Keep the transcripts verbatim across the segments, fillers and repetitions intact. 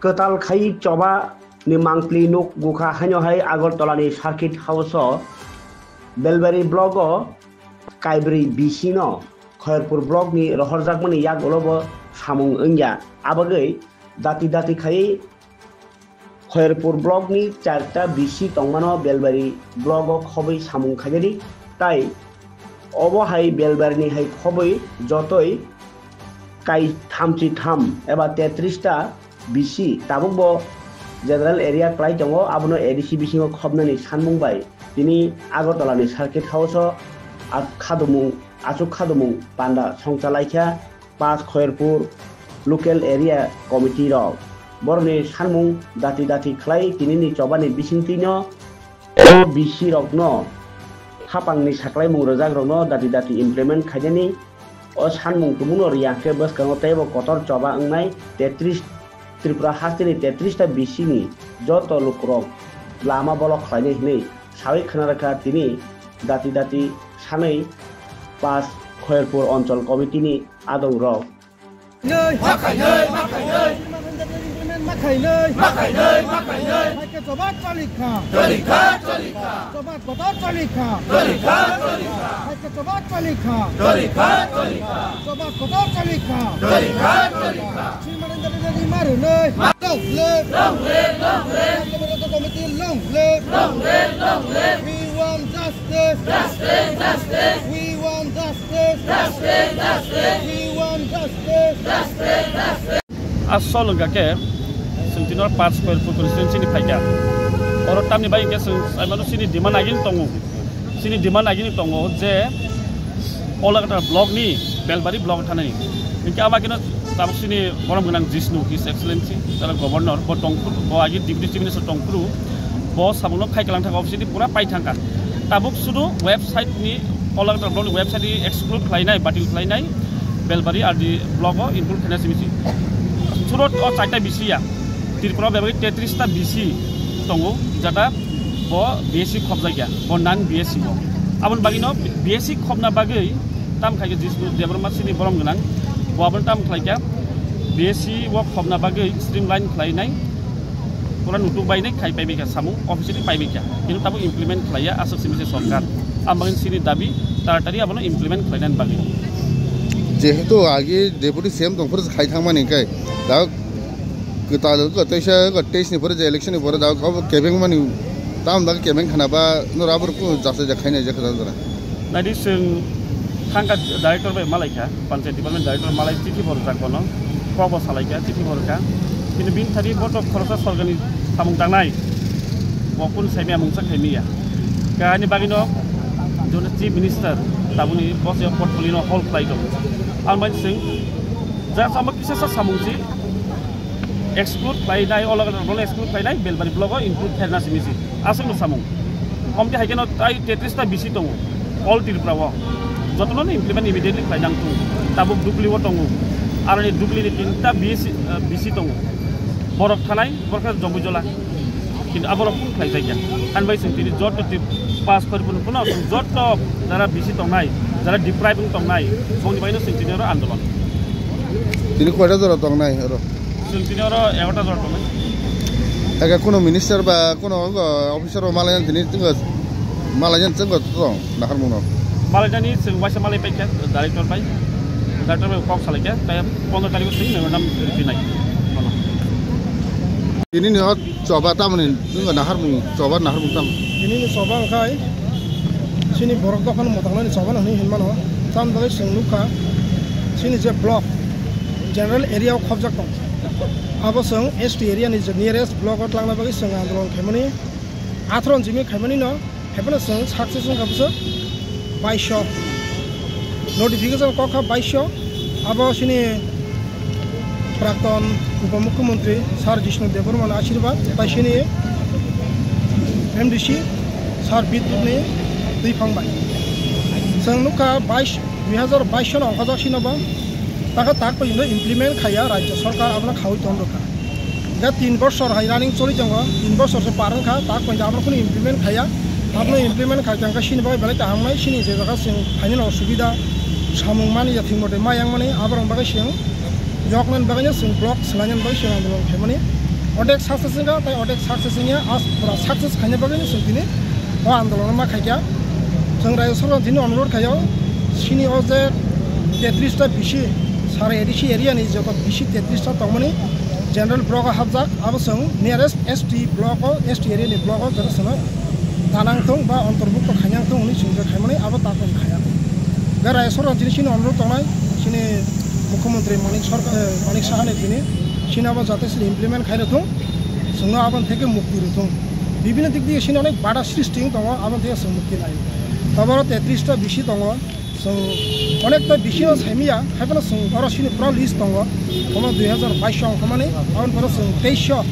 Kwtal khai choba ni mangpli nuk gukha haino hai Agartala ni Circuit House o Belbari block o kaibrwi B C no Khairpur block ni rohorjakmani yak ulo bo samung wngya. Abagwi dati dati khai Khairpur block ni charta B C tongmano Belbari block o khobwi samung khaijadi, tai obo hai Belbari ni hai khobwi jotoi kai thamchi tham eba tetris ta B C tabuk bo general area klai tongo, abono A D C bisingo khobnani sanmung bai tini Agartala ni Circuit House o a-, khadumung, achuk khadumung panda songchalaikha pas Khairpur local area committee rok. Boroni sanmung dati dati khlai tinini chobani bisingtwino O B C rokno hapangni saklaimung rwjakrokno dati dati implement khainani o sanmung tubukno riyang khe bwskango teibo kotor choba wngnai tetris Tripura hasteni tetris ta B C ni joto lukurok lama block khlainai hwnwi sawi khna rwkha tini dati dati sanwi pas Khairpur Anchal Committee ni adongrok. Nai. Ma khainai, ma khainai. Implement ma khainai. Ma khainai, ma khainai. Hai khe choba choli kha. Choli kha, choli kha. Choba kotor choli kha. Choli kha, choli kha. Hai khe choba choli kha. Choli kha, choli kha. Choba kotor choli kha. Choli kha, choli kha. Sri Marendra Reddy ma rwnai. Long live. Long live, long live. Committee long live. Long live, long live. We want justice. Justice, justice. We want justice. Justice, justice. We want justice. Justice, justice. Asol wngkha khe chwng tini oro Park Square constituency ni phaikha. Oro tamni bai hwnkhe chwng saimano chini demand agini tongo. Chini demand agini tongo je Olakatar block ni Belbari block thanani. Hwnkhe ama kino tabuk chini borom gwnang Jishnu, His Excellency, tara Governor, bo tongphuru, bo agi Deputy Chief Minister tongphuru, bo samungno khai kalang thangkha, officially pura pai thangkha. Tabuk sudu website ni, Olakatar block ni website ni exclude khlainai, batil khlainai, Belbari R D block o include khaina simi si. Sudu o chaita B C ya, Tripura bebagwi tetris ta B C tongo, jata bo B S C khobjakya, bo non B S C bo. Aboni bagwino B S C khobna bagwi tam khaikhe Jishnu Debbarma chini borom gwnang, bo abono tam khlaikha, B S C o khobna bagwi streamline khlainai, pura nutuk bainai khai paibaikha samung, officially paibaikha, kintu tabuk implement khlaiya aswk simi se sorkar. Ang bagwino chini dabi taratari abono implement khlainani bagwi. Jehetu agi Deputy C M tongphuru khai thangmani hwnkhe, da kwtal wngkha, teisa wngkha, teis ni pore je election ni pore da kebeng mani, tam da kebeng khana ba no rabur ku jasa ja khaina je khana jora. Naidi chwng thangka director bai malaikha, panchayat department director malai chithi borjak bono, kok bo salaikha, chithi borkha. Kintu bini thani botok khoroksa sorkar ni samung tangnai, bo kun saimaya mungsa khaimaya. Kahani bagino jone chief minister tabuni bose portfolio no hold khlai tongo. Ang bai chwng ja sama kisa sa samung si exclude khlainai, Olakatar block exclude khlainai, Belbari block o include khaina simi si. Aswkno samung. Omte hai kheno tai tetris ta B C tongo. All Tripura o. Jotono no implement immediately khlai nang tongo. Tabuk Dupli o tongo. Aroni Dupli ni tinta B C, eh, B C tongo. Borok thanai, borok khe Jombuijola. Kintu aborok khlai jakya. Ani bai chwng tini joto tip pass khori phano, phano chwng joto jara B C tongnai, jara deprive wng tongnai, bongni baino chwng tini oro andolon. Tini koita jora tongnai oro? Chwng tini oro egarota jora tongnai. Eke kuno minister ba kuno, uh, officer bo malai tini, tini malai jan chwng tong naharmung no. Malai jani chwng waisa malai paikha director bai. Director bai kok salai kha, tai pondro tarikh o chwng memorandum rinai. Tini ni hot choba tamoni nungga naharmung, choba naharmung tam. Tini ni choba wngkhai chini borok dophano mwtangnani choba no hinwi hinmano. Tamni bagwi chwng nukha chini je block general area o khobjak tong. Abo chwng S T area ni je nearest block o twlangna bagwi chwng andolon khaimani, atharo ni simi khaimani no, haiphano chwng success wngkha bwswk baisho. Notification kokha baisho. Abo chini Prakton Upamukhyamantri Sir Jishnu Debbarma ni ashirbad, bai chini M D C Sir Bidyut ni twiphang bai. Chwng nukha bais, dui hazar bais no ongkhojak sino bo. Takha tak poi hino implement khaiya rajya sarkar abono khaui ton rwkha. Ga tin bosor hai running choli tongo, tin bosor se par wngkha, tak poi abono kheno implement khaiya. Abono implement khai tangkha sini bagwi belai kaham wngnai, sini je jaga chwng phainani osubida, samung mani ya thik mote ma yang mani, aborok bagwi chwng yoknani bagwi no chwng block swlainani bagwi chwng andolon khaimani. Odek success wngkha, tei odek success wngya, as pura success khaina bagwi chwng tini o andolon ma khaikha. Chwng Rajya Sarkar tini onurodh khaio, chini o je tetris ta B C, sara A D C area ni joto B C tetris ta tongmani general block o hapjak, abo chwng nearest S T block o, S T area ni block o joto chwngno tanang thung ba antorbukto khainang thung hwnwi chwng je khaimani abo takoni khaya. Ga Rajya Sarkar tini chini onurodh tongnai, chini Mukhyamantri Manik Sarkar, eh, Manik Saha ni tini chini abo jate chini implement khaina thung, chwngno aboni theke mukti rw thung. Bibhinno dik diye chini onek bada srishti wng tongo, aboni theke chwng mukti lai. Taboro tetris ta B C tongo, chwng onekta B C no saimiya, haiphano chwng oro chini pura list tongo, omo dui hazar bais ongkha mani, aboni pore chwng teisho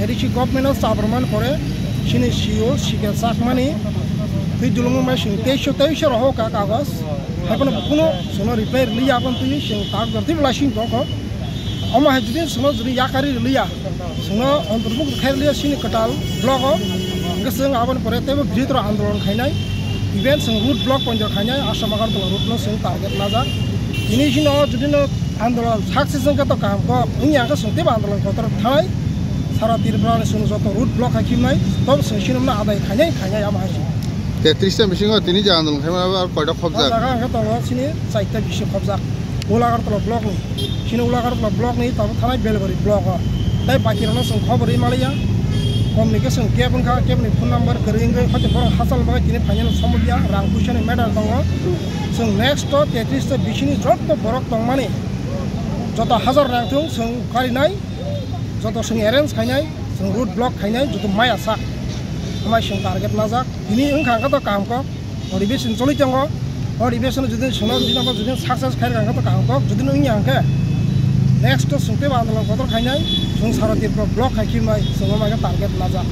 A D C government o chabrwmani pore chini C E O Sikhe Chakmani twi dulung bai chwng teisho teisho rohor ka kagoj, haiphano kuno chwngno reply rwliya, aboni twi chwng tak jor twi belai sing tongkho. Omo hai jodi chwngno jodi yakarwi rwliya, chwngno antorbukto khai rwliya chini kwtal block o, hwnkhe chwng aboni pore teibo bridge rok andolon khainai, even chwng road block pointer khainai, Assam Agartala road no chwng target najak. Tini chini o jodi no andolon success wngkhe to kaham kok, wngya hwnkhe chwng teibo andolon kotor thanai, sara Tripura ni chwng joto road block khai khibnai, tobo chwng chini adai khainai, khainai abo hai se. Tetris ta bisingo tini je andolon khaima abo ar koita O khobjak? Jaga hwnkhe tongo chini chaita B C khobjak. Old Agartala block ni, chini Old Agartala block ni tabuk thanai Belbari block o. Tei baki rokno chwng khobor rwi maliya. Communication gap wngkha, keboni phone number kwrwi wngwi, hoite borok hachal bagwi tini phainani somok ya, rang puisa ni matter tongo. Chwng next o tetris ta B C ni joto borok tongmani, joto hajar rang thung chwng karinai, joto chwng arrange khainai, chwng road block khainai, joto maya sak. Amai chwng target najak. Tini wngkha hwnkhe to kaham kok. Odibesini choli tongo. Odibesini jodi chwngno jodi nabo jodi success khai rwkha hwnkhe to kaham kok. Jodi wngya hwnkhe next to chwng teibo andolon kotor khainai. Chwng sara Tripura block khai khibnai. Chwng omo target najak.